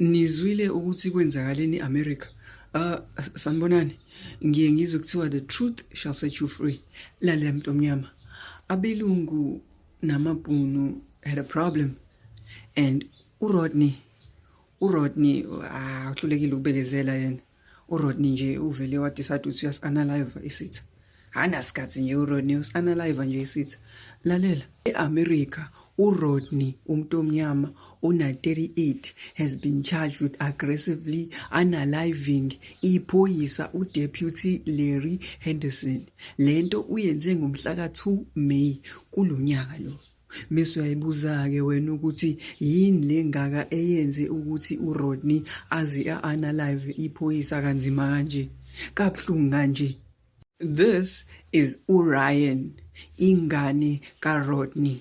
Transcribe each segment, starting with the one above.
Nizwile ukuthi kwenzakaleni e-America? Sanibonani. Ngiye ngizwe kuthiwa the truth shall set you free. Lalela, muntu omnyama. Abelungu namabhunu had a problem and uRodney uhlulekile ukubekezela yena. URodney nje uvele wa-decide ukuthi uyasi-unalive isitha. Anasikhathi nje uRodney, usi-unalive nje isitha. Lalela, e-America uRodney, umuntu omnyama ona 38, has been charged with aggressively unaliving iphoyisa uDeputy Larry Henderson. Lento uyenze ngomhla ka-2 May kulonyaka lo. Mase uyayibuza-ke wena ukuthi yini le ngaka eyenze ukuthi uRodney aze a-unalive iphoyisa kanzima kanje, kabuhlungu kanje. This is uRyan, ingane kaRodney.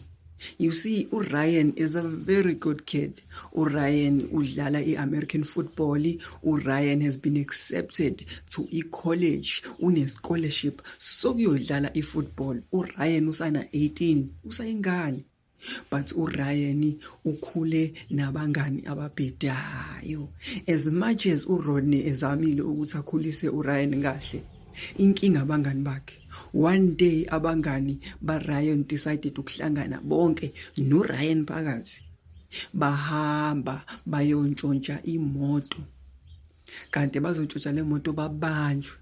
You see, uRyan is a very good kid. URyan udlala i-American football. URyan has been accepted to i-college. Une-scholarship sokuyodlala i-football. URyan usana 18, usayingane. But uRyan ukhule nabangani ababhedayo. As much as uRodney ezamile ukuthi akhulise uRyan kahle, inkinga abangani bakhe. One day abangani baRyan decided ukuhlangana bonke noRyan phakathi. Bahamba bayontshontsha imoto. Kanti bazontshontsha le moto, babanjwe.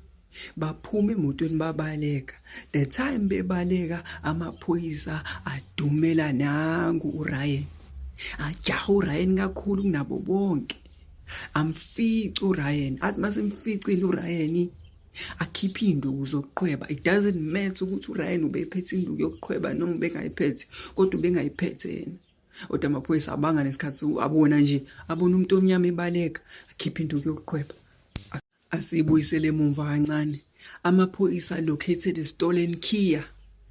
Baphuma emotweni, babaleka. The time bebaleka, amaphoyisa adumela nangu uRyan. Ajaha uRyan kakhulu kunabo bonke. Amfica uRyan. Athi masemficile uRyan, akhiphe induku zokuqhweba. It doesn't matter ukuthi uRyan ubephethe induku yokuqhweba noma ubengayiphethe, kodwa ubengayiphethe yena. Kodwa amaphoyisa abanga nesikhathi, abona nje, abona umuntu omnyama ebaleka, akhiphe induku yokuqhweba. Asibuyisele emumva kancane. Amaphoyisa located a stolen Kia,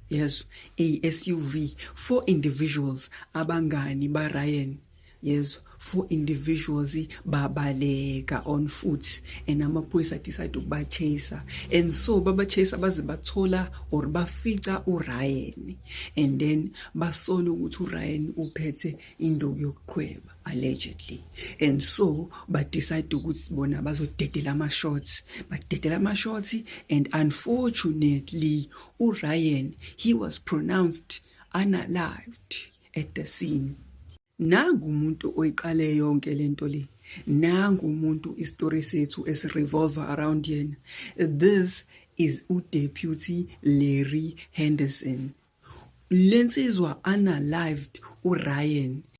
yes, a SUV. Four individuals, abangani baRyan, yes, four individuals babaleka on foot and amaphoyisa decide ukuba-chase, and so baba-chase baze bathola or bafica uRyan, and then basola ukuthi uRyan uphethe induku yokuqhweba allegedly, and so ba decide ukuthi bona bazodedela ama shots. Badedela ama shots and unfortunately uRyan, he was pronounced unalived at the scene. Nangu umuntu oyiqale yonke lento le, nangu umuntu istory sethu esi-revolve around yena. This is uDeputy Larry Henderson. Lensizwa unalived uRyan.